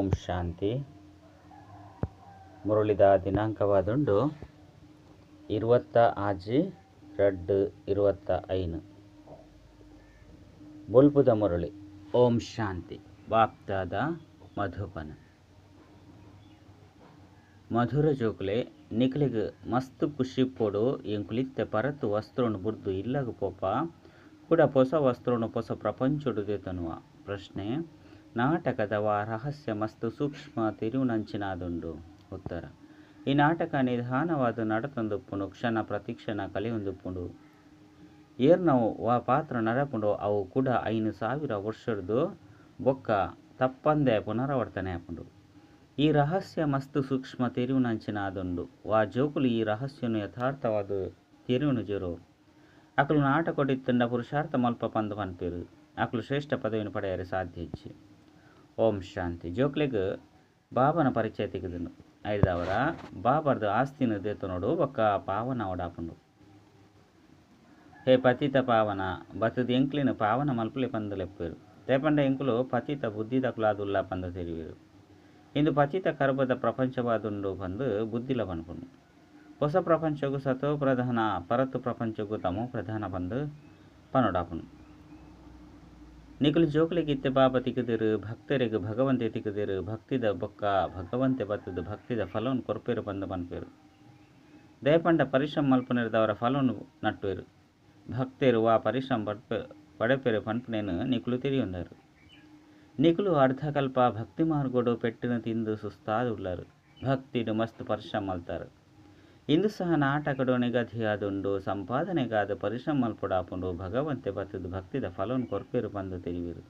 ಓಂ ಶಾಂತಿ. ಮುರಳಿದ ದಿನಾಂಕವಾದುಂಡು 26/2/25. ಬೊಲ್ಪುದ ಮುರಳಿ. ಓಂ ಶಾಂತಿ. ಬಾಪ್ತಾದ ಮಧುಬನ. ಮಧುರ ಜೋಕುಲೆ ನಿಕಲಿಗ್ ಮಸ್ತ್ ಖುಷಿ ಪೋಡು ಎಂಕುಲಿತ್ತೆ ಪರತು ವಸ್ತ್ರನು ಬುಡ್ದು ಇಲ್ಲಗ ಪೋಪ ಕೂಡ ಹೊಸ ವಸ್ತ್ರನು ಹೊಸ ಪ್ರಪಂಚಡು ದೇತನುವ. ಪ್ರಶ್ನೆ: ನಾಟಕದ ವಾ ರಹಸ್ಯ ಮಸ್ತ್ ಸೂಕ್ಷ್ಮ ತಿರುನಂಚಿನಾದುಂಡು? ಉತ್ತರ: ಈ ನಾಟಕ ನಿಧಾನವಾದ ನಡತೊಂದುಪ್ಪುಂಡು, ಕ್ಷಣ ಪ್ರತಿಕ್ಷಣ ಕಲಿಯೊಂದುಪ್ಪುಂಡು. ಏರ್ನವು ವಾ ಪಾತ್ರ ನಡಪುಂಡು ಅವು ಕೂಡ 5000 ವರ್ಷರ್ದು ಬೊಕ್ಕ ತಪ್ಪಂದೆ ಪುನರಾವರ್ತನೆ ಆಪುಂಡು. ಈ ರಹಸ್ಯ ಮಸ್ತ್ ಸೂಕ್ಷ್ಮ ತೆರಿಯುನಂಚಿನಾದುಂಡು. ವಾ ಜೋಕುಲು ಈ ರಹಸ್ಯನು ಯಥಾರ್ಥವಾದ ತೆರಿಯುನುಜರು ಅಕುಲು ನಾಟಕೊಡಿತ್ತುಂಡ ಪುರುಷಾರ್ಥ ಮಲ್ಪ ಪಂದು ಪನ್ಪೆರು. ಅಕುಲು ಶ್ರೇಷ್ಠ ಪದವಿಯನ್ನು ಪಡೆಯರೆ ಸಾಧ್ಯ ಇಜ್ಜಿ. ಓಂ ಶಾಂತಿ. ಜೋಕ್ಲೆಗ್ ಬಾಬನ ಪರಿಚಯ ತೆಗೆದುಂಡು. ಐದಾವರ ಬಾಬರ್ದು ಆಸ್ತಿನ ದೇತನೋಡು ಬೊಕ್ಕ ಪಾವನ ಓಡಾಪುಂಡು. ಹೇ ಪತಿತ ಪಾವನ ಬತ್ತದ ಎಂಕ್ಲಿನ ಪಾವನ ಮಲ್ಪಲೆ ಪಂದು ಲೆಪ್ಪೇರು. ತೇಪಂಡ ಎಂಕುಲು ಪತಿತ ಬುದ್ಧಿದಕುಲಾದುಲ್ಲ ಪಂದು ತೆರಿವೇರು. ಇಂದು ಪತಿತ ಕರ್ಬದ ಪ್ರಪಂಚವಾದುಂಡು ಪಂದು ಬುದ್ಧಿಲ ಪನ್ಪುಂಡು. ಹೊಸ ಪ್ರಪಂಚಗೂ ಸತೋ ಪ್ರಧಾನ, ಪರತು ಪ್ರಪಂಚಗೂ ತಮೋ ಪ್ರಧಾನ ಪಂದು ಪನೋಡಾಪುಂಡು. ನಿಕುಲು ಜೋಕುಲಿಗೆ ಇತ್ತೆ ಬಾಬಾ ತಿಕ್ಕದಿರು, ಭಕ್ತರಿಗೆ ಭಗವಂತೆ ತಿಕ್ಕದಿರು. ಭಕ್ತಿದ ಬೊಕ್ಕ ಭಗವಂತೆ ಬತ್ತದ ಭಕ್ತಿದ ಫಲವನ್ನು ಕೊರ್ಪೇರು ಪಂದು ಪನ್ಪೇರು. ದಯಪಂಡ ಪರಿಶ್ರಮ ಮಲ್ಪುನಿರ್ದವರ ಫಲವನ್ನು ನಟ್ಟುವೆರು. ಭಕ್ತರು ವಾ ಪರಿಶ್ರಮ ಪಡೆಪೇರು ಪನ್ಪುನೇನು ನಿಕುಲು ತಿಳಿಯೊಂದರು. ನಿಕುಲು ಅರ್ಧಕಲ್ಪ ಭಕ್ತಿ ಮಾರ್ಗೋಡು ಪೆಟ್ಟಿನ ತಿಂದು ಸುಸ್ತಾದ ಉಳ್ಳರು. ಭಕ್ತಿಡು ಮಸ್ತ್ ಪರಿಶ್ರಮ ಮಲ್ತಾರು. ಇಂದು ಸಹ ನಾಟಕಡು ನಿಗದಿಯಾದುಂಡು. ಸಂಪಾದನೆಗಾದ ಪರಿಶ್ರಮ ಮಲ್ಪುಡಾಪುಂಡು. ಭಗವಂತೆ ಬತ್ತದ ಭಕ್ತಿದ ಫಲವನ್ನು ಕೊರ್ಪೇರು ಪಂದು ತಿಳಿವಿರು.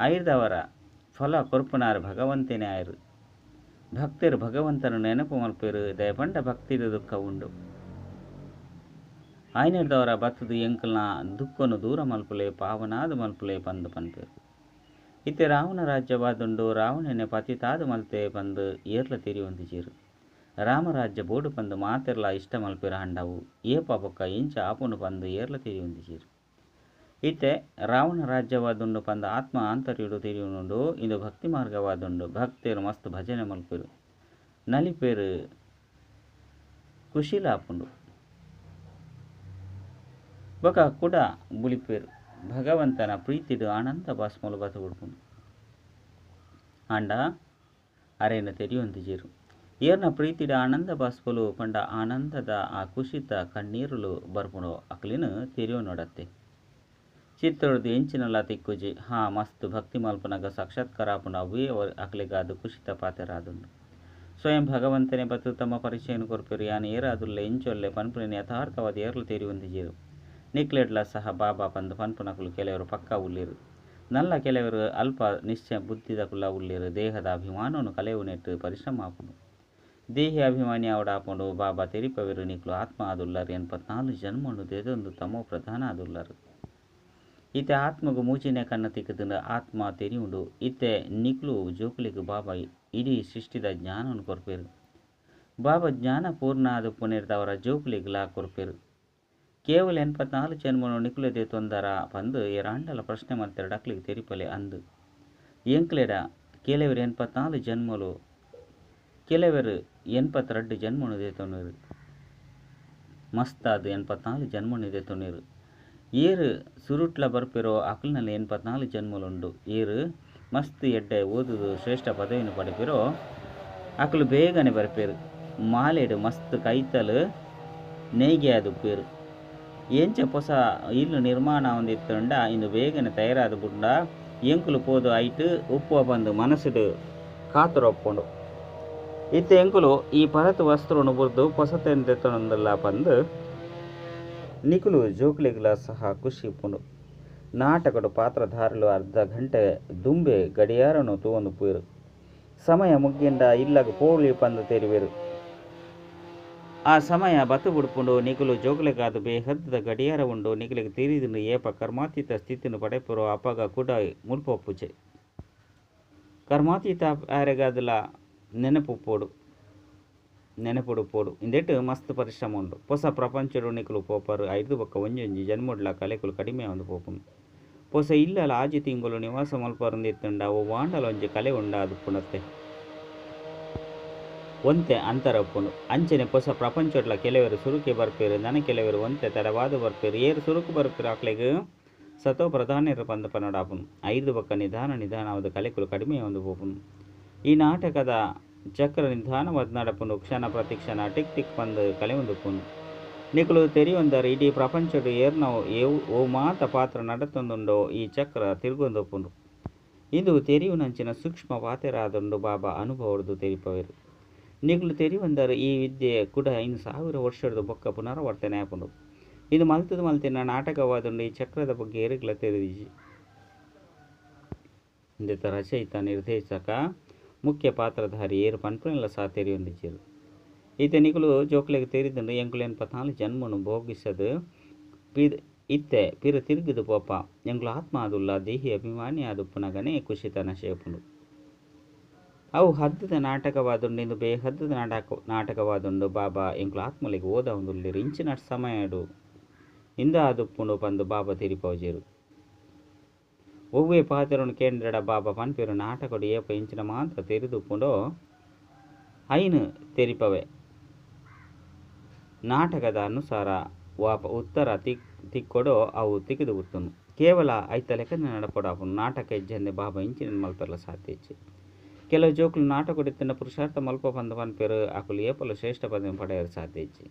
ಐರ್ದವರ ಫಲ ಕೊರ್ಪುನಾರು ಭಗವಂತನೇ ಆಯರು. ಭಕ್ತರು ಭಗವಂತನ ನೆನಪು ಮಲ್ಪೇರು. ದಯಪಂಡ ಭಕ್ತಿಡು ದುಃಖ ಉಂಡು. ಆಯ್ನದವರ ಬತ್ತದ ಎಂಕಲ್ನ ದುಃಖನು ದೂರ ಮಲ್ಪುಲೆ, ಪಾವನಾದ ಮಲ್ಪುಲೆ ಪಂದು ಪನ್ಪೇರು. ಇತ್ತೆ ರಾವಣ ರಾಜ್ಯವಾದುಂಡು. ರಾವಣನೆ ಪತಿತಾದ ಮಲ್ತೆ ಪಂದು ಏರ್ಲ ತೆರಿಯೊಂದಿಜೀರು. ರಾಮರಾಜ್ಯ ಬೋಡು ಪಂದು ಮಾತೆರ್ಲ ಇಷ್ಟ ಮಲ್ಪೆರ ಹಂಡವು ಏಪ ಬೊಕ್ಕ ಇಂಚ ಆಪುನು ಪಂದು ಏರ್ಲ ತೆರಿಯೊಂದಿಜೀರು. ಇತ್ತೆ ರಾವಣ ರಾಜ್ಯವಾದುಂಡು ಪಂದು ಆತ್ಮ ಆಂತರ್ಯುಡು ತೆರಿಯುನುಂಡು. ಇಂದು ಭಕ್ತಿ ಮಾರ್ಗವಾದುಂಡು. ಭಕ್ತರು ಮಸ್ತ್ ಭಜನೆ ಮಲ್ಪೆರು, ನಲಿಪೇರು, ಕುಶಿಲ ಆಪುಂಡು. ಬೊಕ ಕುಡ ಬುಲಿಪೇರು. ಭಗವಂತನ ಪ್ರೀತಿಡು ಆನಂದ ಬಾಸ್ಮಲು ಬತ ಉಡ್ಪುಂಡು. ಆಂಡ ಅರೇನ ತೆರಿಯೊಂದಿಜೀರು. ಏರ್ನ ಪ್ರೀತಿಡು ಆನಂದ ಬಾಸ್ಪಲು ಪಂಡ ಆನಂದದ ಆ ಕುಶಿತ ಕಣ್ಣೀರುಲು ಬರ್ಪುಂಡು. ಅಕ್ಲಿನ ತೆರಿಯೊನೊಡತ್ತೆ. ಚಿತ್ರೊಡ್ದು ಎಂಚಿನಲ ತಿಕ್ಕುಜಿ. ಹಾ ಮಸ್ತ್ ಭಕ್ತಿ ಮಲ್ಪುನಗ ಸಾಕ್ಷಾತ್ಕಾರ ಆಪುಂಡು. ಅವೇ ಅಕ್ಲಿಗಾದ ಕುಶಿತ ಪಾತೆರಾದುಂಡು. ಸ್ವಯಂ ಭಗವಂತನೇ ಬತ್ತು ತಮ್ಮ ಪರಿಚಯನು ಕೊರ್ಪೆರು. ಯಾನ್ ಏರಾದುಲ್ಲೆ ಎಂಚೊಲ್ಲೆ ಪನ್ಪುನೇನು ಯಥಾರ್ಥವಾದ ಏರ್ಲು ತೆರಿಯೊಂದಿಜೀರು. ನಿಕ್ಲೆಡ್ಲ ಸಹ ಬಾಬಾ ಪಂದು ಪನ್ಪುನಕುಲು ಕೆಲವರು ಪಕ್ಕಾ ಉಳ್ಳೇರು. ನಲ್ಲ ಕೆಲವರು ಅಲ್ಪ ನಿಶ್ಚಯ ಬುದ್ಧಿದಕುಲ ಉಳ್ಳೇರು. ದೇಹದ ಅಭಿಮಾನವನ್ನು ಕಲೆಯುನೆಟ್ಟು ಪರಿಶ್ರಮ ಆಪುಂಡು. ದೇಹಿ ಅಭಿಮಾನಿ ಆವಡಾಪುಂಡು. ಬಾಬಾ ತೆರಿಪವೆರು ನಿಕ್ಲು ಆತ್ಮ ಆದುಲ್ಲರು. 84 ಜನ್ಮನು ದೇದೊಂದು ತಮೋ ಪ್ರಧಾನ ಆದುಲ್ಲರು. ಇತ್ತೆ ಆತ್ಮಗು ಮೂಚಿನೆ ಕಣ್ಣ ತಿಕ್ಕುದುಂಡು. ಆತ್ಮ ತೆರಿಯುಂಡು. ಇತ್ತೆ ನಿಕ್ಲು ಜೋಕುಲಿಗೆ ಬಾಬಾ ಇಡೀ ಸೃಷ್ಟಿದ ಜ್ಞಾನವನ್ನು ಕೊರ್ಪೇರು. ಬಾಬಾ ಜ್ಞಾನ ಪೂರ್ಣ ಆದ ಪುನೇರ್ದವರ ಜೋಕುಲಿಗ್ಲಾ ಕೊರ್ಪೇರು. ಕೇವಲ 84 ಜನ್ಮನು ನಿಕುಲೆದೆ ತೊಂದರ ಪಂದು ಏರಾಂಡಲ ಪ್ರಶ್ನೆ ಮಲ್ತೆರಡು ಅಕ್ಲಿಗೆ ತೆರಿಪಲೆ ಅಂದು. ಎಂಕ್ಲೆಡ ಕೆಲವರು 84 ಜನ್ಮಲು, ಕೆಲವರು 82 ಜನ್ಮನು ದೇತೊನೀರು. ಮಸ್ತಾದ 84 ಜನ್ಮನು ದೇತೊನೀರು. ಏರು ಸುರುಟ್ಲ ಬರ್ಪೆರೋ ಅಕ್ಲಿನಲ್ಲಿ 84 ಜನ್ಮಲುಂಡು. ಏರು ಮಸ್ತ್ ಎಡ್ಡೆ ಓದುದು ಶ್ರೇಷ್ಠ ಪದವಿಯನ್ನು ಪಡೆಪಿರೋ ಅಕ್ಲು ಬೇಗನೆ ಬರ್ಪೇರು. ಮಾಲೆಡು ಮಸ್ತ್ ಕೈತಲು ನೇಯ್ಗೆ ಆದುಪ್ಪೇರು. ಎಂಚ ಪೊಸ ಇಲ್ಲು ನಿರ್ಮಾಣ ಹೊಂದಿತ್ತುಂಡ ಇಂದು ಬೇಗನೆ ತಯಾರಾದ ಬುಂಡ ಎಂಕುಲು ಪೋದು ಐಟ್ ಉಪ್ಪುವ ಬಂದು ಮನಸ್ಸುಡು ಕಾತುರ ಒಪ್ಪುಂಡು. ಇತ್ತೆ ಎಂಕುಲು ಈ ಪರತು ವಸ್ತ್ರನು ಬುರ್ದು ಪೊಸತೆಂದೆತ್ತೊಂದಲ್ಲ ಪಂದು ನಿಕುಲು ಜೋಕುಲಿಗ್ಲ ಸಹ ಖುಷಿ ಉಪ್ಪುಂಡು. ನಾಟಕಡು ಪಾತ್ರಧಾರುಲು ಅರ್ಧ ಗಂಟೆ ದುಂಬೆ ಗಡಿಯಾರನು ತೂವೊಂದು ಪೋಯೆರು. ಸಮಯ ಮುಗ್ಗಿಂಡ ಇಲ್ಲಗ ಪೋಳಿ ಪಂದು ತೆರಿವೆರು. ಆ ಸಮಯ ಬತ್ತು ಬುಡ್ಪುಂಡು. ನಿಕುಲು ಜೋಕುಲೆಗಾದ ಬೇಹದ್ದದ ಗಡಿಯಾರ ಉಂಡು. ನಿಕುಲಿಗೆ ತಿರಿದುಂಡು ಏಪ ಕರ್ಮಾತೀತ ಸ್ಥಿತಿನು ಪಡೆಪುರೋ ಅಪಗ ಕೂಡ ಮುಲ್ಪೊಪ್ಪುಜೆ. ಕರ್ಮಾತೀತ ಆರೆಗಾದಲ ನೆನಪು ಪೋಡು, ನೆನಪುಡು ಪೋಡು. ಇಂದೆಟ್ ಮಸ್ತ್ ಪರಿಶ್ರಮ ಉಂಡು. ಹೊಸ ಪ್ರಪಂಚಡು ನಿಕುಲು ಪೋಪರು. ಐದು ಬೊಕ್ಕ ಒಂಜೊಂಜಿ ಜನ್ಮಡ್ಲ ಕಲೆಕುಲು ಕಡಿಮೆ ಒಂದು ಪೋಪುಂಡು. ಪೊಸ ಇಲ್ಲಲ ಆಜಿ ತಿಂಗೊಲು ನಿವಾಸ ಮಲ್ಪರಂದಿತ್ತುಂಡ ಒವ್ವಾಂಡಲ ಒಂಜಿ ಕಲೆ ಉಂಡಾದುಪ್ಪುಂಡತ್ತೆ. ಒಂತೆ ಅಂತರ ಉಪ್ಪುಂಡು. ಅಂಚನೆ ಪೊಸ ಪ್ರಪಂಚೊಡ್ಲ ಕೆಲವೆರ್ ಸುರುಕೆ ಬರ್ಪೆರ್ ನನ ಕೆಲವೆರ್ ಒಂತೆ ತಡವಾದ್ ಬರ್ಪೆರ್. ಏರ್ ಸುರುಕು ಬರ್ಪೆರ್ ಅಕ್ಲೆಗ್ ಸತೋ ಪ್ರಧಾನೆರ್ ಪಂದ್ ಪನೊಡಾಪುಂಡು. ಐರ್ದ್ ಬೊಕ್ಕ ನಿಧಾನ ನಿಧಾನವಾದ್ ಕಲೆಕುಲು ಕಡಿಮೆ ಆವೊಂದು ಪೋಪುಂಡು. ಈ ನಾಟಕದ ಚಕ್ರ ನಿಧಾನವಾದ್ ನಡಪುಂಡು. ಕ್ಷಣ ಪ್ರತಿಕ್ಷಣ ಟಿಕ್ ಟಿಕ್ ಪಂದ್ ಕಳೆವೊಂದುಪ್ಪುಂಡು. ನಿಕುಲು ತೆರಿಯೊಂದರ್ ಇಡೀ ಪ್ರಪಂಚೊಡು ಏರ್ನ ಓ ಮಾತ ಪಾತ್ರ ನಡತೊಂದುಂಡೋ ಈ ಚಕ್ರ ತಿರ್ಗೊಂದುಪ್ಪುಂಡು. ಇಂದು ತೆರಿಯುನಂಚಿನ ಸೂಕ್ಷ್ಮ ಪಾತೆರಾದುಂಡು ಬಾಬಾ ಅನುಭವೊಡ್ದು ತೆರಿಪವೆರ್. ನಿಕುಲು ತೆರಿಯೊಂದರ್ ಈ ವಿದ್ಯೆ ಕುಡ 5000 ವರ್ಷೊಡ್ದು ಬೊಕ್ಕ ಪುನರಾವರ್ತನೆ ಆಪುಂಡು. ಇಂದು ಮಲ್ತುದು ಮಲ್ತಿನ ನಾಟಕವಾದುಂಡು. ಈ ಚಕ್ರದ ಬಗ್ಗೆ ಏರೆಗ್ಲ ತೆರಿದಿಜಿ. ಇಂದೆತ ರಚಯಿತ ನಿರ್ದೇಶಕ ಮುಖ್ಯ ಪಾತ್ರಧಾರಿ ಏರ್ ಪನ್ಪುನೆಲ ಸಹ ತೆರಿಯೊಂದಿಜ್ಜೆರ್. ಇತ್ತೆ ನಿಕುಲು ಜೋಕ್ಲೆಗ್ ತೆರಿದುಂಡು ಎಂಕುಲು 84 ಜನ್ಮೊನು ಭೋಗಿಸದ್ ಇತ್ತೆ ಪಿರ ತಿರುಗಿದು ಪೋಪ. ಎಂಕುಲು ಆತ್ಮ ಆದುಲ್ಲ ದೇಹಿ ಅಭಿಮಾನಿ ಆದುಪ್ಪುನಗನೇ ಖುಷಿತ ನಶೆ ಉಪ್ಪುಂಡು. ಅವು ಹದ್ದುದ ನಾಟಕವಾದುಂಡು. ಇಂದು ಬೇಹದ್ದುದ ನಾಟಕವಾದುಂಡು. ಬಾಬಾ ಎಂಕುಲು ಆತ್ಮಲೆಗ್ ಓದಾವೊಂದುಲ್ಲೆರ್. ಇಂಚಿನ ಸಮಯಡು ಇಂದಾದುಪ್ಪುಂಡು ಪಂದ್ ಬಾಬಾ ತೆರಿಪಾವುಜೆರ್. ಒವ್ವೇ ಪಾತೆರೊನು ಕೇಂಡಡ ಬಾಬಾ ಪನ್ಪೆರ್ ನಾಟಕಡು ಏಪ ಇಂಚಿನ ಮಾತ ತೆರಿದುಪ್ಪುಂಡೋ ಐನ್ ತೆರಿಪವೆ. ನಾಟಕದ ಅನುಸಾರ ವಾ ಉತ್ತರ ತಿಕ್ಕೊಡೋ ಅವು ತಿಕ್ಕಿದ್ ಬುಡ್ತುಂಡು. ಕೇವಲ ಐತ ಲೆಕ್ಕನೆ ನಡಪೊಡಾಪುಂಡು. ನಾಟಕ ಇಜ್ಜಂದೆ ಬಾಬಾ ಇಂಚಿನ ಮಲ್ಪೆರೆಲ ಸಾಧ್ಯ ಇಜ್ಜಿ. ಕೆಲವು ಜೋಕುಲು ನಾಟಕೊಡಿತ್ತಿನ ಪುರುಷಾರ್ಥ ಮಲ್ಪ ಪಂದ್ ಪನ್ಪೆರ್. ಅಕುಲು ಏಪಲ ಶ್ರೇಷ್ಠ ಪದವಿ ಪಡೆಯರೆ ಸಾಧ್ಯ ಇಜ್ಜಿ.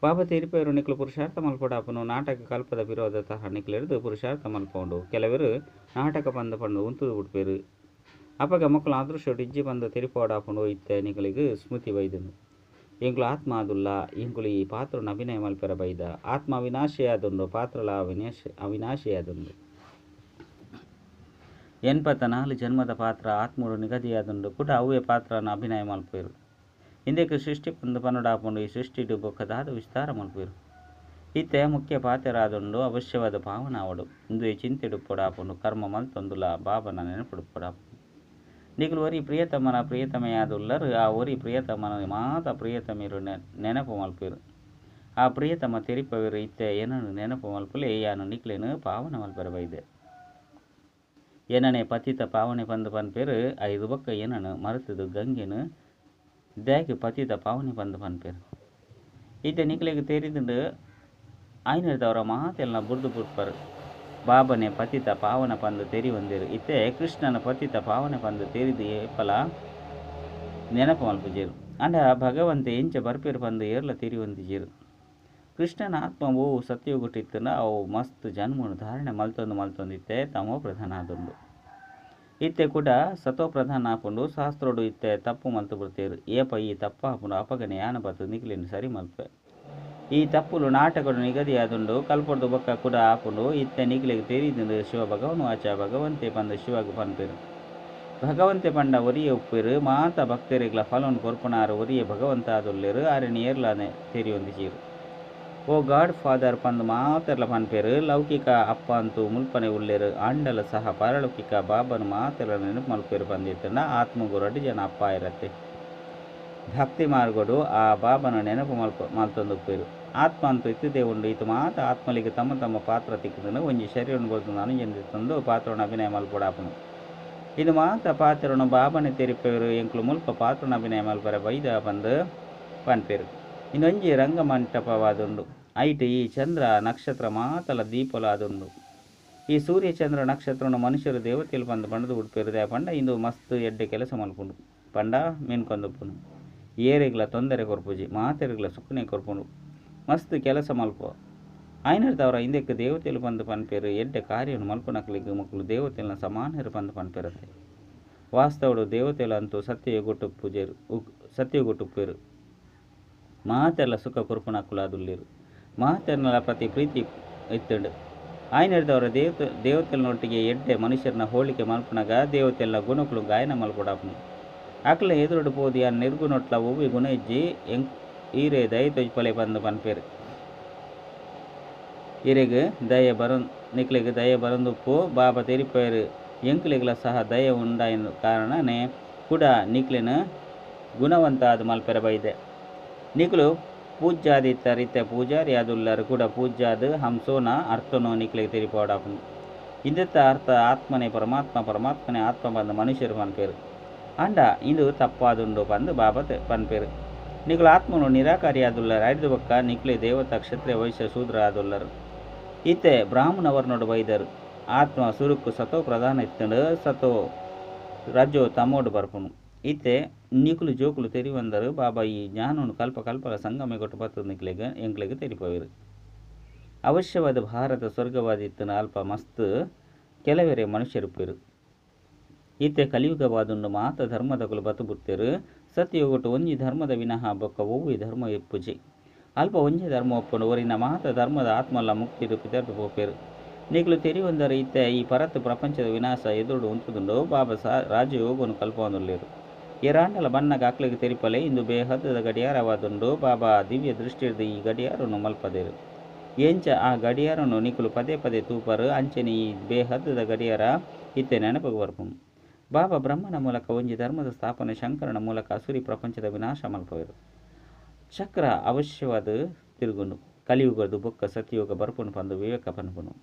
ಬಾಬಾ ತೆರಿಪೆರು ನಿಕುಲು ಪುರುಷಾರ್ಥ ಮಲ್ಪೊಡಾಪುನು. ನಾಟಕ ಕಲ್ಪದ ವಿರೋಧ ತಹ ನಿಕುಲೆರ್ದ್ ಪುರುಷಾರ್ಥ ಮಲ್ಪೊಂಡು. ಕೆಲವೆರ್ ನಾಟಕ ಪಂದ್ ಪಂದ್ ಉಂತುದು ಬುಡ್ಪೆರ್. ಅಪಗ ಮೊಕುಲು ಅದೃಶ್ಯೊಡು ಇಜ್ಜಿ ಪಂದ್ ತೆರಿಪಾವೊಡಾಪುಂಡು. ಇತ್ತೆ ನಿಕುಲೆಗ್ ಸ್ಮೃತಿ ಬೈದುಂಡು. ಎಂಕುಲು ಆತ್ಮ ಆದುಲ್ಲ. ಎಂಕುಲು ಈ ಪಾತ್ರನ ಅಭಿನಯ ಮಲ್ಪೆರ ಬೈದ. ಆತ್ಮ ಅವಿನಾಶಿಯಾದುಂಡು ಪಾತ್ರಲ ಅವಿನಾಶಿಯಾದುಂಡು. 84 ಜನ್ಮದ ಪಾತ್ರ ಆತ್ಮಡು ನಿಗದಿಯಾದುಂಡು. ಕುಡ ಅವ್ವೇ ಪಾತ್ರನ ಅಭಿನಯ ಮಲ್ಪುವೆರ್. ಇಂದೆಕ್ ಸೃಷ್ಟಿ ಪಂದ್ ಪನೊಡಾಪುಂಡು. ಈ ಸೃಷ್ಟಿಡ್ ಬೊಕ್ಕ ದಾದ ವಿಸ್ತಾರ ಮಲ್ಪುವೆರ್. ಇತ್ತೆ ಮುಖ್ಯ ಪಾತೆರ ಆದುಂಡು ಅವಶ್ಯವಾದ್ ಪಾವನ ಆವೊಡು. ಇಂದುವೆ ಚಿಂತೆಡುಪ್ಪೊಡಾಪುಂಡು. ಕರ್ಮ ಮಲ್ತೊಂದುಲ ಬಾಬಾನ ನೆನಪುಡುಪ್ಪೊಡಾಪುಂಡು. ನಿಕುಲು ಒರಿ ಪ್ರಿಯತಮನ ಪ್ರಿಯತಮೆಯಾದುಲ್ಲರ್. ಆ ಒರಿ ಪ್ರಿಯತಮನ ಮಾತ ಪ್ರಿಯತಮೆರು ನೆನಪು ಮಲ್ಪುವೆರ್. ಆ ಪ್ರಿಯತಮ ತೆರಿಪವೆರ್ ಇತ್ತೆ ಎನನ್ ನೆನಪು ಮಲ್ಪುಲೆ ಯಾನ್ ನಿಕ್ಲೆನ್ ಪಾವನ ಮಲ್ಪೆರೆ ಬೈದೆ. ಎನನೆ ಪತಿತ ಪಾವನೆ ಪಂದ್ ಪನ್ಪೆರ್. ಐರ್ದ್ ಬೊಕ್ಕ ಎನನ್ ಮರೆತುದು ಗಂಗೆನ್ ದಾಯೆಗ್ ಪತಿತ ಪಾವನೆ ಪಂದ್ ಪನ್ಪೆರ್. ಇತ್ತೆ ನಿಕ್ಲೆಗ್ ತೆರಿದುಂಡು ಆಯಿನೆಡ್ದಾವರ ಮಾತೆಲ್ನ ಬುಡ್ದು ಬುಡ್ಪರ್. ಬಾಬನೆ ಪತಿತ ಪಾವನ ಪಂದ್ ತೆರಿಯೊಂದೆರ್. ಇತ್ತೆ ಕೃಷ್ಣನ ಪತಿತ ಪಾವನೆ ಪಂದ್ ತೆರಿದು ಏಪಲ ನೆನಪು ಮಲ್ಪುಜೆರ್. ಆಂಡ ಭಗವಂತೆ ಎಂಚ ಬರ್ಪೆರ್ ಪಂದ್ ಏರ್ಲ ತೆರಿಯೊಂದಿಜೆರ್. ಕೃಷ್ಣನ ಆತ್ಮ ಒವು ಸತ್ಯಯುಗಟ್ಟಿತ್ತುಂಡ ಅವು ಮಸ್ತ್ ಜನ್ಮನು ಧಾರಣೆ ಮಲ್ತೊಂದು ಮಲ್ತೊಂದಿತ್ತೆ ತಮೋ ಪ್ರಧಾನ ಆದುಂಡು. ಇತ್ತೆ ಕೂಡ ಸತೋ ಪ್ರಧಾನ ಆಪುಂಡು. ಶಾಸ್ತ್ರೊಡು ಇತ್ತೆ ತಪ್ಪು ಮಲ್ತು ಬಿಡ್ತೇರ್. ಏಪ ಈ ತಪ್ಪು ಆಪುಂಡು ಅಪಗನೆ ಯಾನ ಬತ್ತು ನಿಕ್ಲೆನ್ ಸರಿ ಮಲ್ಪೆ. ಈ ತಪ್ಪುಲು ನಾಟಕಡು ನಿಗದಿಯಾದುಂಡು. ಕಲ್ಪೊಡ್ದು ಬೊಕ್ಕ ಕೂಡ ಆಪುಂಡು. ಇತ್ತೆ ನಿಕ್ಲೆಗ್ ತೆರಿದುಂಡು ಶಿವ ಭಗವಾನ್ ವಾಚ ಭಗವಂತೆ ಪಂದ್ ಶಿವಗ್ ಪನ್ಪೆರ್. ಭಗವಂತೆ ಪಂಡ ಒರಿಯೇ ಉಪ್ಪೆರ್. ಮಾತ ಭಕ್ತರೆಗ್ಲ ಫಲನ್ ಕೊರ್ಪುನಾರ್ ಒರಿಯೇ ಭಗವಂತ ಆದುಲ್ಲೆರ್. ಆರೆನ್ ಏರ್ಲ ತೆರಿಯೊಂದಿಜೆರ್. ಓ ಗಾಡ್ ಫಾದರ್ ಪಂದ್ ಮಾತೆರ್ಲ ಪನ್ಪೆರ್. ಲೌಕಿಕ ಅಪ್ಪ ಅಂತೂ ಮುಲ್ಪನೆ ಉಲ್ಲೆರ್. ಆಂಡಲ ಸಹ ಪಾರಲೌಕಿಕ ಬಾಬನ್ ಮಾತೆರ್ಲ ನೆನಪು ಮಲ್ಪುವೆರ್ ಪಂದಿತ್ತುಂಡ ಆತ್ಮಗ್ ರಡ್ಡ್ ಜನ ಅಪ್ಪ ಆಯಿರತ್ತೆ. ಭಕ್ತಿ ಮಾರ್ಗಡು ಆ ಬಾಬನ ನೆನಪು ಮಲ್ತೊಂದುಪ್ಪೆರ್. ಆತ್ಮ ಅಂತೂ ಇತ್ತದೇ ಉಂಡು. ಇತ್ ಮಾತ ಆತ್ಮಲಿಗೆ ತಮ್ಮ ತಮ್ಮ ಪಾತ್ರ ತಿಕ್ಕುದುಂಡು. ಒಂಜಿ ಶರೀರನ್ ಬುಡ್ದು ನನೊಂಜೆನ್ ಪಾತ್ರನ ಅಭಿನಯ ಮಲ್ಪೊಡಾಪುಂಡು. ಇದು ಮಾತ ಪಾತ್ರನು ಬಾಬನೆ ತೆರಿಪೆರ್. ಎಂಕುಲು ಮುಲ್ಪ ಪಾತ್ರನ ಅಭಿನಯ ಮಲ್ಪರೆ ಬೈದ ಪಂದ್ ಪನ್ಪೆರ್. ಇಂದೊಂಜಿ ರಂಗಮಂಟಪವಾದುಂಡು. ಐಟ್ ಈ ಚಂದ್ರ ನಕ್ಷತ್ರ ಮಾತಲ ದೀಪಲಾದುಂಡು. ಈ ಸೂರ್ಯ ಚಂದ್ರ ನಕ್ಷತ್ರನು ಮನುಷ್ಯರು ದೇವತೆಲು ಪಂದ್ ಪಂಡುದು ಬುಡ್ಪೆರ್. ದಾಯೆ ಪಂಡ ಇಂದು ಮಸ್ತ್ ಎಡ್ಡೆ ಕೆಲಸ ಮಲ್ಪುಂಡು. ಪಂಡ ಮಿನ್ಕೊಂದುಪ್ಪುಂಡು. ಏರೆಗ್ಲ ತೊಂದರೆ ಕೊರ್ಪುಜಿ. ಮಾತೆರೆಗ್ಲ ಸುಖನೆ ಕೊರ್ಪುಂಡು. ಮಸ್ತ್ ಕೆಲಸ ಮಲ್ಪ ಆಯಿನೆಡ್ದಾವರ ಇಂದೆಕ್ ದೇವತೆಲು ಪಂದ್ ಪನ್ಪೆರ್. ಎಡ್ಡೆ ಕಾರ್ಯನ್ ಮಲ್ಪುನಕ್ಲೆಗ್ ಮೊಕುಲು ದೇವತೆಲ್ನ ಸಮಾನರು ಪಂದ್ ಪನ್ಪೆರತ್ತೆ. ವಾಸ್ತವಡು ದೇವತೆಲು ಅಂತೂ ಸತ್ಯಯುಗಟ್ಟು ಪೂಜೆರ್ ಸತ್ಯಯುಗಟ್ಟು ಉಪ್ಪುವೆರ್. ಮಾತೆರ್ಲ ಸುಖ ಕೊರ್ಪುನಕುಲಾದುಲ್ಲೆರ್. ಮಾತೆರ್ನಲ ಪ್ರತಿ ಪ್ರೀತಿ ಇತ್ತುಂಡು. ಆಯಿನೆಡ್ದಾವರ ದೇವತೆಲ್ನೊಟ್ಟಿಗೆ ಎಡ್ಡೆ ಮನುಷ್ಯರನ್ನ ಹೋಲಿಕೆ ಮಲ್ಪುನಗ ದೇವತೆಲ್ನ ಗುಣಕುಲು ಗಾಯನ ಮಲ್ಪೊಡಾಪುಂಡು. ಅಕ್ಲೆನ ಎದುರುಡು ಪೋದು ಯಾನ್ ನಿರ್ಗುಣೊಟ್ಲ ಒವ್ವೆ ಗುಣ ಇಜ್ಜಿ ಈರೇ ದಯ ತೋಜಿಪಲೆ ಪಂದ್ ಪನ್ಪೆರ್. ಈರೆಗ್ ದಯ ಬರೊನ್ ನಿಕ್ಲೆಗ್ ದಯ ಬರೊಂದುಪ್ಪು. ಬಾಬಾ ತೆರಿಪೆರ್ ಎಂಕ್ಲೆಗ್ಲ ಸಹ ದಯ ಉಂಡಾಯಿನ ಕಾರಣನೇ ಕೂಡ ನಿಕ್ಲೆನ ಗುಣವಂತ ಆದ್ ಮಲ್ಪೆರೆ ಬೈದೆ. ನಿಕುಲು ಪೂಜ್ಯಾದಿತ್ತರ್ ಇತ್ತೆ ಪೂಜಾರಿ ಆದುಲ್ಲರ್ ಕೂಡ ಪೂಜ್ಯಾದ್ ಹಂಸೋನ ಅರ್ಥನೋ ನಿಕ್ಲೆಗ್ ತೆರಿಪಾವೊಡಾಪುಂಡು. ಇಂದೆತ್ತ ಅರ್ಥ ಆತ್ಮನೇ ಪರಮಾತ್ಮ, ಪರಮಾತ್ಮನೇ ಆತ್ಮ ಪಂದ್ ಮನುಷ್ಯರು ಪನ್ಪೆರ್. ಆಂಡ ಇಂದು ತಪ್ಪಾದುಂಡು ಪಂದ್ ಬಾಬಾ ಪನ್ಪೆರ್. ನಿಕುಲು ಆತ್ಮನು ನಿರಾಕಾರಿ ಆದುಲ್ಲರ್. ಐಡ್ದ್ ಬೊಕ್ಕ ನಿಕುಲೇ ದೇವತಾ, ಕ್ಷತ್ರಿಯ, ವೈಶ್ಯ, ಶೂದ್ರ ಆದುಲ್ಲರ್. ಇತ್ತೆ ಬ್ರಾಹ್ಮಣ ವರ್ಣೊಡು ಬೈದರ್. ಆತ್ಮ ಸುರುಕು ಸತೋ ಪ್ರಧಾನ ಇತ್ತ್ಂಡ್. ಸತೋ ರಜೋ ತಮೋಡು ಬರ್ಪುನು. ಇತ್ತೆ ನಿಕುಲು ಜೋಕುಲು ತೆರಿವಂದರು. ಬಾಬಾ ಈ ಜ್ಞಾನನು ಕಲ್ಪ ಕಲ್ಪಲ ಸಂಗಮ ಬತ್ತದ್ ನಿಕ್ಲೆಗ್ ಎಂಕ್ಲೆಗ್ ತೆರಿಪವೆರ್. ಅವಶ್ಯವಾದ ಭಾರತ ಸ್ವರ್ಗವಾದಿತ್ತಿನ ಅಲ್ಪ ಮಸ್ತ್ ಕೆಲವರೇ ಮನುಷ್ಯರುಪ್ಪೆರ್. ಇತ್ತೆ ಕಲಿಯುಗವಾದುಂಡು. ಮಾತ ಧರ್ಮದಕುಲು ಬತ್ತು ಬುಡ್ತೆರ್. ಸತ್ಯಯುಗಟ್ ಒಂಜಿ ಧರ್ಮದ ವಿನಃ ಬೊಕ್ಕ ಒವ್ವೆ ಧರ್ಮ ಇಪ್ಪುಜಿ. ಅಲ್ಪ ಒಂಜಿ ಧರ್ಮ ಉಪ್ಪುಂಡು. ಒರಿನ ಮಾತ ಧರ್ಮದ ಆತ್ಮಲ ಮುಕ್ತಿಡ್ ಪಿದರ್ದ್ ಪೋಪೆರ್. ನಿಕುಲು ತೆರಿಯೊಂದರ್ ಇತ್ತೆ ಈ ಪರತ್ ಪ್ರಪಂಚದ ವಿನಾಶ ಎದುರುಡು ಉಂತುದುಂಡು. ಬಾಬಾ ರಾಜಯೋಗನು ಕಲ್ಪವೊಂದುಲ್ಲೆರ್. ಏರಾಂಡಲ ಬನ್ನಗ ಅಕ್ಲೆಗ್ ತೆರಿಪಲೆ. ಇಂದು ಬೇಹದ್ದದ ಗಡಿಯಾರವಾದುಂಡು. ಬಾಬಾ ದಿವ್ಯ ದೃಷ್ಟಿರ್ದ್ ಈ ಗಡಿಯಾರನು ಮಲ್ಪದೆರ್. ಎಂಚ ಆ ಗಡಿಯಾರನು ನಿಕುಲು ಪದೇ ಪದೇ ತೂಪರ್ ಅಂಚನೆ ಈ ಬೇಹದ್ದದ ಗಡಿಯಾರ ಇತ್ತೆ ನೆನಪುಗು ಬರ್ಪುಂಡು. ಬಾಬಾ ಬ್ರಹ್ಮನ ಮೂಲಕ ಒಂಜಿ ಧರ್ಮದ ಸ್ಥಾಪನೆ, ಶಂಕರನ ಮೂಲಕ ಅಸುರಿ ಪ್ರಪಂಚದ ವಿನಾಶ ಮಲ್ಪವೆರ್. ಚಕ್ರ ಅವಶ್ಯವಾದ ತಿರುಗುಂಡು. ಕಲಿಯುಗದ ಬೊಕ್ಕ ಸತ್ಯಯುಗ ಬರ್ಪುಂಡು ಪಂದ್ ವಿವೇಕ ಪನ್ಪುಂಡು.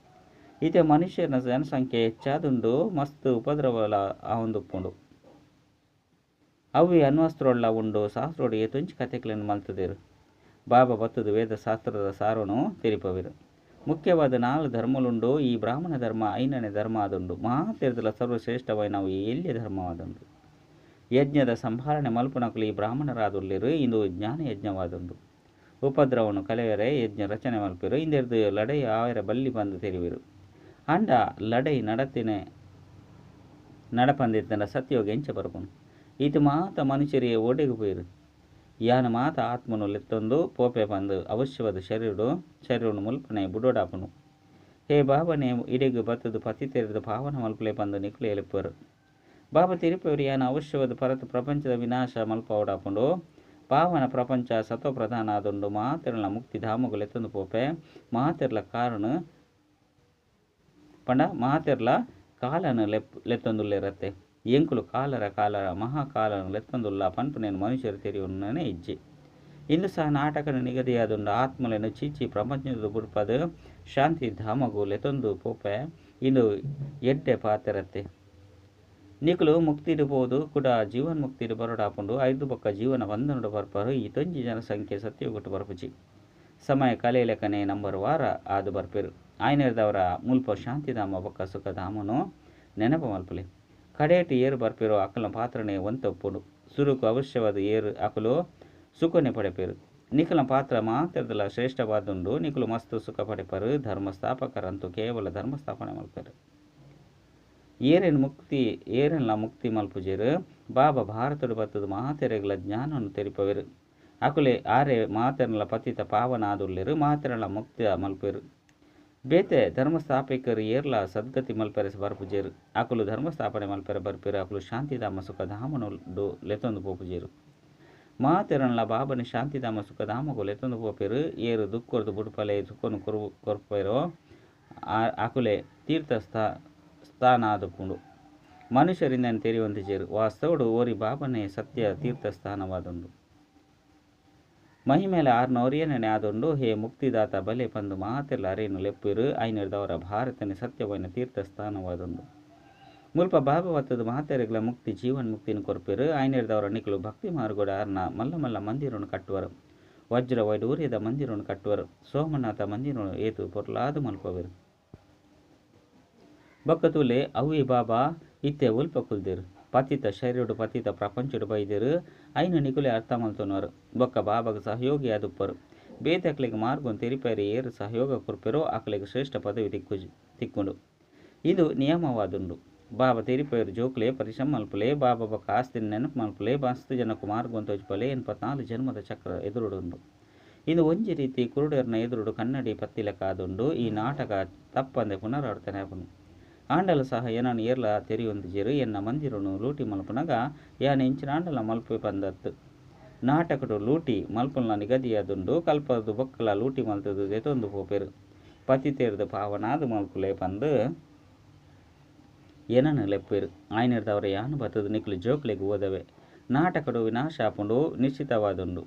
ಇತ್ತೆ ಮನುಷ್ಯನ ಜನಸಂಖ್ಯೆ ಹೆಚ್ಚಾದುಂಡು. ಮಸ್ತ್ ಉಪದ್ರವಲ ಆವೊಂದುಪ್ಪುಂಡು. ಅವ್ವೇ ಅಣ್ವಸ್ತ್ರೊಲ್ಲ ಉಂಡು. ಶಾಸ್ತ್ರೊಡು ಏತೊಂಜಿ ಕತೆಕ್ಲೆನ್ ಮಲ್ತುದೆರ್. ಬಾಬಾ ಬತ್ತುದು ವೇದ ಶಾಸ್ತ್ರದ ಸಾರನು ತೆರಿಪವೆರ್. ಮುಖ್ಯವಾದ 4 ಧರ್ಮಲುಂಡು. ಈ ಬ್ರಾಹ್ಮಣ ಧರ್ಮ ಐನನೇ ಧರ್ಮ ಆದುಂಡು. ಮಾತೆರ್ದಲ ಸರ್ವಶ್ರೇಷ್ಠವಾಯಿನವು ಈ ಎಲ್ಯ ಧರ್ಮವಾದುಂಡು. ಯಜ್ಞದ ಸಂಭಾಳನೆ ಮಲ್ಪುನಕುಲು ಈ ಬ್ರಾಹ್ಮಣರಾದುಲ್ಲೆರ್. ಇಂದು ಜ್ಞಾನ ಯಜ್ಞವಾದುಂಡು. ಉಪದ್ರವನು ಕಲೆಯರೆ ಯಜ್ಞ ರಚನೆ ಮಲ್ಪೆರು. ಇಂದೆರ್ದ್ ಲಡೈ ಆಯೆರೆ ಬಲ್ಲಿ ಪಂದ್ ತೆರಿವೆರ್. ಆಂಡ ಲಡೈ ನಡತಿನ ನಡಪಂದಿತ್ತಂಡ ಸತ್ಯಯೋಗ ಎಂಚ ಬರ್ಪುಂಡು. ಈತ್ ಮಾತ ಮನುಷ್ಯರೇ ಓಡೆಗ್ ಪೋಯೆರ್. ಯಾನ್ ಮಾತ ಆತ್ಮನು ಲೆತ್ತೊಂದು ಪೋಪೆ ಪಂದ್ ಅವಶ್ಯವಾದ ಶರೀರನು ಮುಲ್ಪನೆ ಬುಡೋಡಾಪುಂಡು. ಹೇ ಬಾಬನೇ ಇಡೆಗ್ ಬತ್ತುದು ಪತಿತೆರ್ದ್ ಪಾವನ ಮಲ್ಪಲೆ ಪಂದ್ ನಿಕುಲು ಲೆಪ್ಪುವೆರ್. ಬಾಬಾ ತೆರಿಪವೆರ್ ಯಾನ್ ಅವಶ್ಯವಾದ ಪರತ್ ಪ್ರಪಂಚದ ವಿನಾಶ ಮಲ್ಪವಡಾಪುಂಡು. ಪಾವನ ಪ್ರಪಂಚ ಸತೋ ಪ್ರಧಾನ ಆದುಂಡು. ಮಾತೆರ್ಲ ಮುಕ್ತಿ ಧಾಮಗು ಲೆತ್ತೊಂದು ಪೋಪೆ. ಮಾತೆರ್ಲ ಕಾರಣ ಪಂಡ ಮಾತೆರ್ಲ ಕಾಲನ ಲೆತ್ತೊಂದುಲ್ಲೆರತ್ತೆ. ಎಂಕುಲು ಕಾಲರ ಕಾಲರ ಮಹಾಕಾಲನ ಲೆತ್ತೊಂದುಲ್ಲ ಪನ್ಪುನೇನು ಮನುಷ್ಯರು ತೆರಿಯೊನ್ನೇ ಇಜ್ಜಿ. ಇಂದು ಸಹ ನಾಟಕದ ನಿಗದಿಯಾದುಂಡು. ಆತ್ಮಲೆನು ಚೀಚಿ ಪ್ರಪಂಚದ ಬುಡ್ಪದ್ ಶಾಂತಿ ಧಾಮಗು ಲೆತ್ತೊಂದು ಪೋಪೆ. ಇಂದು ಎಡ್ಡೆ ಪಾತೆರತ್ತೆ. ನಿಕುಲು ಮುಕ್ತಿಡ್ ಪೋದು ಕೂಡ ಜೀವನ್ ಮುಕ್ತಿಡ್ ಬರೋಡಾಪುಂಡು. ಐದು ಬೊಕ್ಕ ಜೀವನ ಬಂಧನಡು ಬರ್ಪರು. ಈತೊಂಜಿ ಜನಸಂಖ್ಯೆ ಸತ್ಯಯುಗಟ್ ಬರ್ಪುಜಿ. ಸಮಯ ಕಲೆಯಲೆಕ್ಕನೆ ನಂಬರ್ ವಾರ ಆದು ಬರ್ಪೆರು. ಆಯ್ನೆರ್ದವರ ಮುಲ್ಪ ಶಾಂತಿಧಾಮ ಬೊಕ್ಕ ಸುಖಧಾಮನು ನೆನಪು ಮಲ್ಪಲೆ. ಕಡೆಟ್ ಏರು ಬರ್ಪೆರೋ ಅಕಲ್ನ ಪಾತ್ರನೇ ಒಂತೊಪ್ಪುಂಡು. ಸುರುಕು ಅವಶ್ಯವಾದ ಏರು ಅಕುಲು ಸುಖನೆ ಪಡೆಪೆರು. ನಿಕುಲ ಪಾತ್ರ ಮಾತೆರ್ದಲ ಶ್ರೇಷ್ಠವಾದುಂಡು. ನಿಕುಲು ಮಸ್ತ್ ಸುಖ ಪಡೆಪರು. ಧರ್ಮ ಸ್ಥಾಪಕರಂತೂ ಕೇವಲ ಧರ್ಮ ಸ್ಥಾಪನೆ ಮಲ್ಪೆರು. ಏರೆನ್ ಮುಕ್ತಿ ಏರೆನ್ಲ ಮುಕ್ತಿ ಮಲ್ಪುಜೆರು. ಬಾಬಾ ಭಾರತಡು ಬತ್ತದು ಮಾತೆರೆಗ್ಲ ಜ್ಞಾನವನ್ನು ತೆರಿಪವೆರು. ಅಕುಲೆ ಆರೆ ಮಾತೆರ್ನಲ ಪತಿತ ಪಾವನ ಆದುಲ್ಲೆರು. ಮಾತೆರ್ನಲ ಮುಕ್ತಿ ಮಲ್ಪೆರು. ಬೇತೆ ಧರ್ಮಸ್ಥಾಪಕರು ಏರ್ಲ ಸದ್ಗತಿ ಮಲ್ಪೆರೆ ಬರ್ಪುಜೆರು. ಅಕುಲು ಧರ್ಮಸ್ಥಾಪನೆ ಮಲ್ಪೆರೆ ಬರ್ಪೆರು. ಅಕುಲು ಶಾಂತಿಧಾಮ ಸುಖಧಾಮನು ಲೆತ್ತೊಂದು ಪೋಪುಜೆರು. ಮಾತೆರನ್ಲ ಬಾಬನ ಶಾಂತಿಧಾಮ ಸುಖಧಾಮಗು ಲೆತ್ತೊಂದು ಪೋಪೆರು. ಏರು ದುಃಖರ್ದು ಬುಡ್ಪಲೆ ಸುಖನು ಕೊರ್ಪೆರೋ ಅಕುಲೆ ತೀರ್ಥ ಸ್ಥಾನ ಆದುಪ್ಪುಂಡು. ಮನುಷ್ಯರಿಂದ ತೆರಿಯುವಂತಿಜೆರು. ವಾಸ್ತವಡು ಓರಿ ಬಾಬನೇ ಸತ್ಯ ತೀರ್ಥಸ್ಥಾನವಾದುಂಡು. ಮಹಿಮೇಲೆ ಆರ್ನೋರಿಯನೇ ಆದುಂಡು. ಹೇ ಮುಕ್ತಿದಾತ ಬಲೆ ಪಂದು ಮಾತೆರ್ಲ ಅರೇನು ಲೆಪ್ಪೆರು. ಐನೆರ್ದವರ ಭಾರತನೇ ಸತ್ಯವಾಯಿನ ತೀರ್ಥಸ್ಥಾನವಾದುಂಡು. ಮುಲ್ಪ ಬಾಬಾ ಬತ್ತದು ಮಾತೆರೆಗ್ಲ ಮುಕ್ತಿ ಜೀವನ್ ಮುಕ್ತಿನ ಕೊರ್ಪೆರು. ಐನೆರ್ದವರ ನಿಕುಲು ಭಕ್ತಿ ಮಾರ್ಗೋಡ ಆರ್ನ ಮಲ್ಲ ಮಲ್ಲ ಮಂದಿರನ್ನು ಕಟ್ಟುವರು. ವಜ್ರ ವೈಡೂರ್ಯದ ಮಂದಿರನ್ನು ಕಟ್ಟುವರು. ಸೋಮನಾಥ ಮಂದಿರನ್ನು ಏತು ಪೊರ್ಲಾದು ಮಲ್ಪವೆರು. ಬೊಕ್ಕ ತೂಲೆ ಅವ್ವೇ ಬಾಬಾ ಇತ್ತೆ ಒಲ್ಪ ಕುಲ್ದೆರು. ಪತಿತ ಶರೀರಡು ಪತಿತ ಪ್ರಪಂಚಡು ಬೈದೆರು. ಐನ ನಿಕುಲೆ ಅರ್ಥ ಮಲ್ತೊನುವರು. ಬೊಕ್ಕ ಬಾಬಾಗ ಸಹಯೋಗಿ ಆದುಪ್ಪರು. ಬೇತೆ ಅಕ್ಲೆಗ್ ಮಾರ್ಗನ್ ತೆರಿಪೆರೆ ಏರು ಸಹಯೋಗ ಕೊರ್ಪೆರೋ ಅಕ್ಲೆಗ್ ಶ್ರೇಷ್ಠ ಪದವಿ ತಿಕ್ಕುಂಡು. ಇದು ನಿಯಮವಾದುಂಡು. ಬಾಬಾ ತೆರಿಪೆರು ಜೋಕ್ಲೆ ಪರಿಶ್ರಮ ಮಲ್ಪುಲೆ. ಬಾಬಾ ಬೊಕ್ಕ ಆಸ್ತಿನ ನೆನಪು ಮಲ್ಪುಲೆ. ಮಸ್ತ್ ಜನಕ್ಕೆ ಮಾರ್ಗನ್ ತೋಜಿಪಲೆ. 84 ಜನ್ಮದ ಚಕ್ರ ಎದುರುಡುಂಡು. ಇದು ಒಂಜಿ ರೀತಿ ಕುರುಡರ್ನ ಎದುರುಡು ಕನ್ನಡಿ ಪತ್ತಿಲೆಕ್ಕ ಆದುಂಡು. ಈ ನಾಟಕ ತಪ್ಪಂದೆ ಪುನರಾವರ್ತನೆ ಆಪುಂಡು. ಆಂಡಲ ಸಹ ಎನನ್ ಏರ್ಲ ತೆರಿಯೊಂದಿಜೆರು. ಎನ್ನ ಮಂದಿರನು ಲೂಟಿ ಮಲ್ಪುನಗ ಯಾನ್ ಇಂಚಿನ ಆಂಡಲ ಮಲ್ಪೆ ಪಂದತ್ತು. ನಾಟಕಡು ಲೂಟಿ ಮಲ್ಪುನ ನಿಗದಿಯಾದುಂಡು. ಕಲ್ಪದು ಬೊಕ್ಕಲ ಲೂಟಿ ಮಲ್ತದು ದೆತೊಂದು ಪೋಪೆರು. ಪತಿತೇರ್ದು ಪಾವನಾದು ಮಲ್ಪುಲೆ ಪಂದು ಏನನ್ನು ಲೆಪ್ಪೆರು. ಆಯ್ನೆರ್ದವರ ಯಾನು ಬತ್ತದು ನಿಕುಲು ಜೋಕ್ಲೆಗ್ ಓದವೆ. ನಾಟಕಡು ವಿನಾಶ ಆಪುಂಡು ನಿಶ್ಚಿತವಾದುಂಡು.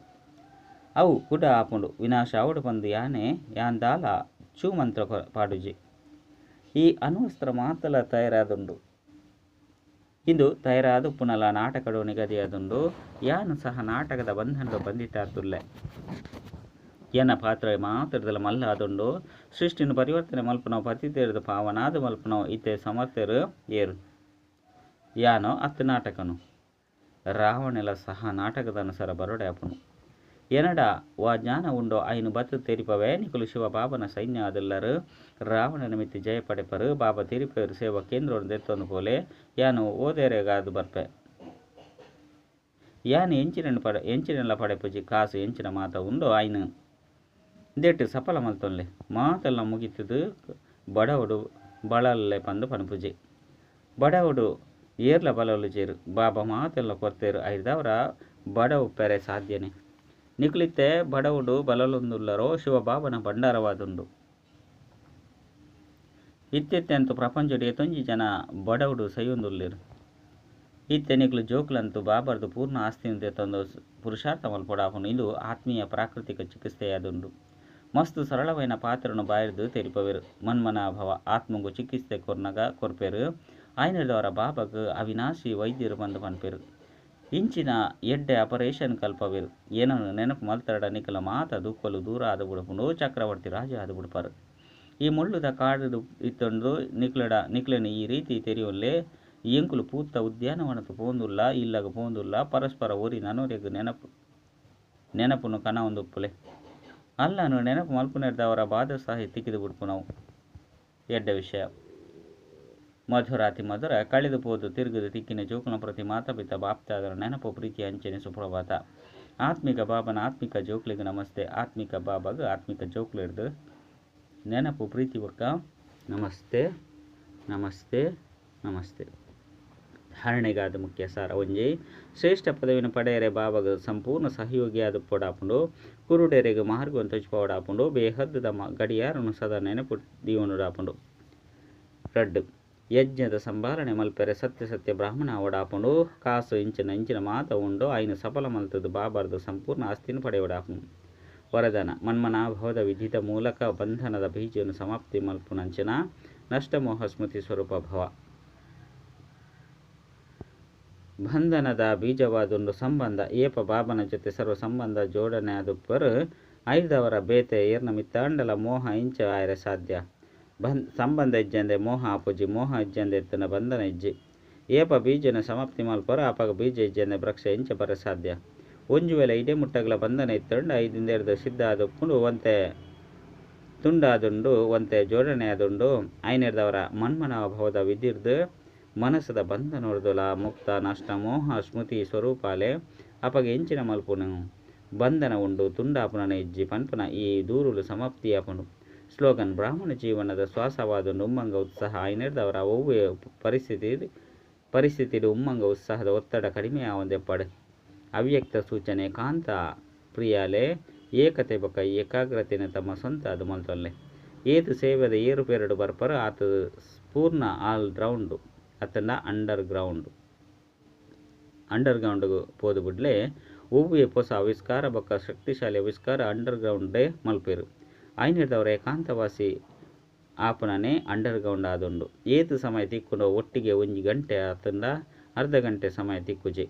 ಅವು ಕುಡ ಆಪುಂಡು. ವಿನಾಶ ಆವಡು ಪಂದು ಯಾನೆ ಯಾನ್ ದಾಲ ಚೂಮಂತ್ರ ಪಾಡುಜಿ. ಈ ಅಣ್ವಸ್ತ್ರ ಮಾತಲ ತಯಾರಾದುಂಡು. ಇಂದು ತಯಾರಾದುಪ್ಪುನಲ ನಾಟಕಡು ನಿಗದಿಯಾದುಂಡು. ಯಾನು ಸಹ ನಾಟಕದ ಬಂಧನಡು ಬಂಧಿತಾತುಲ್ಲೆ. ಎನ್ನ ಪಾತ್ರ ಮಾತ್ರದಲ ಮಲ್ಲ ಆದುಂಡು. ಸೃಷ್ಟಿನ ಪರಿವರ್ತನೆ ಮಲ್ಪನವು ಪತಿತೇರ್ದು ಪಾವನಾದ ಮಲ್ಪನವು ಇತ್ತೆ ಸಮರ್ಥರು ಏರು ಯಾನೋ ಅತ್ತು ನಾಟಕನು. ರಾವಣೆಲ ಸಹ ನಾಟಕದ ಅನುಸಾರ ಬರೋಡೆ ಆಪುನು. ಎನಡ ವಾ ಜ್ಞಾನ ಉಂಡೋ ಐನು ಬತ್ತು ತೆರಿಪವೆ. ನಿಕುಲು ಶಿವ ಬಾಬನ ಸೈನ್ಯ ಆದಲ್ಲರು. ರಾವಣನ ಮಿತ್ತಿ ಜಯ ಪಡೆಪರು. ಬಾಬಾ ತೆರಿಪೇರು ಸೇವಾ ಕೇಂದ್ರವನ್ನು ದೆತ್ತೊಂದು ಪೋಲೆ. ಯಾನು ಓದೇರೆಗಾದು ಬರ್ಪೆ. ಯಾನು ಎಂಚಿನೆಲ್ಲ ಪಡೆಪುಜಿ. ಕಾಸು ಎಂಚಿನ ಮಾತ ಉಂಡೋ ಐನು ಇಂದೆಟ್ಟು ಸಫಲ ಮಲ್ತೊನ್ಲೆ. ಮಾತೆಲ್ಲ ಮುಗಿತದು ಬಡವಡು ಬಳಲ್ಲೆ ಪಂದು ಪನ್ಪುಜಿ. ಬಡವಡು ಏರ್ಲ ಬಲಲು ಜೇರು. ಬಾಬಾ ಮಾತೆಲ್ಲ ಕೊರ್ತೇರು. ಐದವರ ಬಡವು ಪೆರೆ ಸಾಧ್ಯನೆ. ನಿಕುಲಿತ್ತೆ ಬಡವುಡು ಬಲಲೊಂದುಲ್ಲರೋ ಶಿವಬಾಬನ ಭಂಡಾರವಾದುಂಡು. ಇತ್ತೆತ್ತಂತೂ ಪ್ರಪಂಚಡು ಏತೊಂಜಿ ಜನ ಬಡವುಡು ಸೈಯೊಂದುಲ್ಲೆರು. ಇತ್ತೆ ನಿಕುಲು ಜೋಕುಲಂತೂ ಬಾಬರ್ದು ಪೂರ್ಣ ಆಸ್ತಿಯನ್ನು ತಂದು ಪುರುಷಾರ್ಥ ಮಲ್ಪೊಡಾಪುಂಡು. ಇದು ಆತ್ಮೀಯ ಪ್ರಾಕೃತಿಕ ಚಿಕಿತ್ಸೆಯಾದುಂಡು. ಮಸ್ತ್ ಸರಳವೈನ ಪಾತ್ರನು ಬಾಯಿರ್ದು ತೆರಿಪವೆರು. ಮನ್ಮನಾಭವ ಆತ್ಮಗು ಚಿಕಿತ್ಸೆ ಕೊರ್ನಗ ಕೊರ್ಪೆರು. ಆಯ್ನದವರ ಬಾಬಗ್ ಅವಿನಾಶಿ ವೈದ್ಯರು ಬಂದು ಪನ್ಪೆರು. ಇಂಚಿನ ಎಡ್ಡೆ ಆಪರೇಷನ್ ಕಲ್ಪವೆರು. ಏನನ್ನು ನೆನಪು ಮಲ್ತರಡ ನಿಕಲ ಮಾತ ದುಃಖಲು ದೂರ ಆದ ಬಿಡಪುಂಡು. ಚಕ್ರವರ್ತಿ ರಾಜ ಆದ ಬಿಡ್ಪಾರು. ಈ ಮುಳ್ಳುದ ಕಾಡು ಇತ್ತೊಂದು ನಿಕ್ಲಡ ನಿಕ್ಲೆನ ಈ ರೀತಿ ತೆರಿಯೊಲ್ಲೆ. ಎಂಕುಲು ಪೂತ ಉದ್ಯಾನವನಕ್ಕೆ ಪೋಂದುಲ್ಲ, ಇಲ್ಲಗ ಪೋಂದುಲ್ಲ. ಪರಸ್ಪರ ಒರಿ ನನೊರೆಗ್ ನೆನಪುನು ಕನ ಒಂದುಪ್ಪುಲೆ. ಅಲ್ಲನು ನೆನಪು ಮಲ್ಪುನೆರ್ದವರ ಬಾದಸಾಹಿ ತಿಕ್ಕಿದು ಬಿಡ್ಪುನವು ಎಡ್ಡೆ ವಿಷಯ. ಮಧುರಾತಿ ಮಧುರ ಕಳೆದು ಪೋದು ತಿರುಗುದು ತಿಕ್ಕಿನ ಜೋಕುನ ಪ್ರತಿ ಮಾತಾಪಿತ ಬಾಪ್ತಾದರ ನೆನಪು ಪ್ರೀತಿ ಅಂಚನೆ ಸುಪ್ರಭಾತ. ಆತ್ಮಿಕ ಬಾಬನ ಆತ್ಮಿಕ ಜೋಕ್ಲಿಗೆ ನಮಸ್ತೆ. ಆತ್ಮಿಕ ಬಾಬಾಗ ಆತ್ಮಿಕ ಜೋಕ್ಲಿಡ್ದು ನೆನಪು ಪ್ರೀತಿ ಬೊಕ್ಕ ನಮಸ್ತೆ ನಮಸ್ತೆ ನಮಸ್ತೆ. ಧಾರಣೆಗಾದ ಮುಖ್ಯ ಸಾರ ಒಂಜಿ ಶ್ರೇಷ್ಠ ಪದವಿನ ಪಡೆಯರೆ ಬಾಬಾಗ ಸಂಪೂರ್ಣ ಸಹಯೋಗಿಯಾದ ಪೊಡಾಪುಂಡು. ಕುರುಡೆರೆಗ್ ಮಾರ್ಗವನ್ನು ತೋಚಿಪೋಡಾಪುಂಡು. ಬೇಹದ್ದದ ಗಡಿಯಾರನ್ನು ಸದಾ ನೆನಪು ದೀವನುಡಾಪುಂಡು. ರಡ್ಡು ಯಜ್ಞದ ಸಂಭಾರಣೆ ಮಲ್ಪೆರೆ ಸತ್ಯ ಸತ್ಯ ಬ್ರಾಹ್ಮಣ ಅವಡಾಪುಂಡು. ಕಾಸು ಇಂಚಿನ ಇಂಚಿನ ಮಾತ ಉಂಡು ಐನು ಸಫಲ ಮಲ್ತದ್ದು ಬಾಬಾರ್ದು ಸಂಪೂರ್ಣ ಆಸ್ತಿನ ಪಡೆಯೊಡಾಪುಂಡು. ವರದಾನ ಮನ್ಮನಾಭವದ ವಿಧಿತ ಮೂಲಕ ಬಂಧನದ ಬೀಜವನ್ನು ಸಮಾಪ್ತಿ ಮಲ್ಪುನಂಚಿನ ನಷ್ಟಮೋಹ ಸ್ಮೃತಿ ಸ್ವರೂಪ ಭವ. ಬಂಧನದ ಬೀಜವಾದೊಂದು ಸಂಬಂಧ ಏಪ ಬಾಬನ ಜೊತೆ ಸರ್ವ ಸಂಬಂಧ ಜೋಡಣೆ ಆದುಪ್ಪರು ಐದವರ ಬೇತೆ ಏರ್ನ ಮಿತ್ತಾಂಡಲ ಮೋಹ ಇಂಚ ಆಯರೆ ಸಾಧ್ಯ. ಸಂಬಂಧ ಇಜ್ಜಂದೆ ಮೋಹ ಆಪುಜಿ. ಮೋಹ ಇಜ್ಜಂದೆ ಎತ್ತನ ಬಂಧನ ಇಜ್ಜಿ. ಏಪ ಬೀಜನ ಸಮಾಪ್ತಿ ಮಲ್ಪರ ಆಪಗ ಬೀಜ ಇಜ್ಜಂದೆ ವೃಕ್ಷ ಇಂಚ ಬರ ಸಾಧ್ಯ. ಒಂಜು ವೇಳೆ ಇಡೇ ಮುಟ್ಟಗಲ ಬಂಧನ ಇತ್ತಂಡು ಐದಿಂದ ಎರಡು ಸಿದ್ಧ ಆದಪ್ಪುಂಡು ಒಂತೆ ತುಂಡಾದುಂಡು ಒಂತೆ ಜೋಡಣೆ ಆದುಂಡು. ಐನೆರ್ದವರ ಮನ್ಮನಾಭವದ ವಿಧಿರ್ದು ಮನಸ್ಸದ ಬಂಧನೊರ್ದುಲ ಮುಕ್ತ ನಷ್ಟ ಮೋಹ ಸ್ಮೃತಿ ಸ್ವರೂಪಾಲೆ ಅಪಗ ಎಂಚಿನ ಮಲ್ಪುನು ಬಂಧನ ಉಂಡು ತುಂಡಾಪುನ ಇಜ್ಜಿ ಪನ್ಪುನ ಈ ದೂರುಲು ಸಮಾಪ್ತಿಯಾಪುಂಡು. ಸ್ಲೋಗನ್ ಬ್ರಾಹ್ಮಣ ಜೀವನದ ಶ್ವಾಸವಾದ ಉಮ್ಮಂಗ ಉತ್ಸಾಹ ಐನೆರ್ದವರ ಒವ್ವೆ ಪರಿಸ್ಥಿತಿ ಉಮ್ಮಂಗ ಉತ್ಸಾಹದ ಒತ್ತಡ ಕಡಿಮೆ ಆವಂದೆಪ್ಪಡು. ಅವ್ಯಕ್ತ ಸೂಚನೆ ಕಾಂತ ಪ್ರಿಯಾಲೆ ಏಕತೆ ಬೊಕ್ಕ ಏಕಾಗ್ರತೆನ ತಮ್ಮ ಸ್ವಂತ ಅದು ಮಲ್ತೊಲ್ಲೆ. ಏತು ಸೇವೆದ ಏರುಪೇರಡು ಬರ್ಪರು ಆತ ಪೂರ್ಣ ಆಲ್ ರೌಂಡು ಅತ್ತಂಡ ಅಂಡರ್ ಗ್ರೌಂಡ್ ಪೋದು ಬಿಡ್ಲೆ ಒವ್ವೆ ಹೊಸ ಆವಿಷ್ಕಾರ ಬೊಕ್ಕ ಶಕ್ತಿಶಾಲಿ ಆವಿಷ್ಕಾರ ಅಂಡರ್ ಗ್ರೌಂಡೇ ಮಲ್ಪೇರು. ಐನೆರ್ದವರ ಏಕಾಂತವಾಸಿ ಆಪನನೇ ಅಂಡರ್ ಗ್ರೌಂಡ್ ಆದುಂಡು. ಏತು ಸಮಯ ತಿಕ್ಕೊಂಡು ಒಟ್ಟಿಗೆ ಒಂಜಿ ಗಂಟೆ ಆತಂಡ ಅರ್ಧ ಗಂಟೆ ಸಮಯ ತಿಕ್ಕುಜಿ.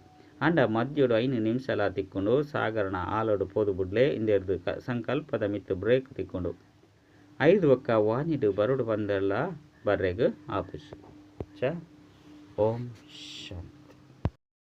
ಅಂಡ ಮಧ್ಯೋಡು 5 ನಿಮಿಷಲ ತಿಕ್ಕೊಂಡು ಸಾಗರಣ ಆಲೋಡು ಪೋದು ಬುಡ್ಲೆ ಇಂದೆರ್ದು ಸಂಕಲ್ಪದ ಮಿತ್ತು ಬ್ರೇಕ್ ತಿಕ್ಕೊಂಡು 5 ಒಕ್ಕ ವಾನಿಡು ಬರುಡು ಬಂದಲ್ಲ ಬರ್ರೆಗ್ ಆಪುಜಿ. ಚ ಓಂ ಶಾಂತಿ.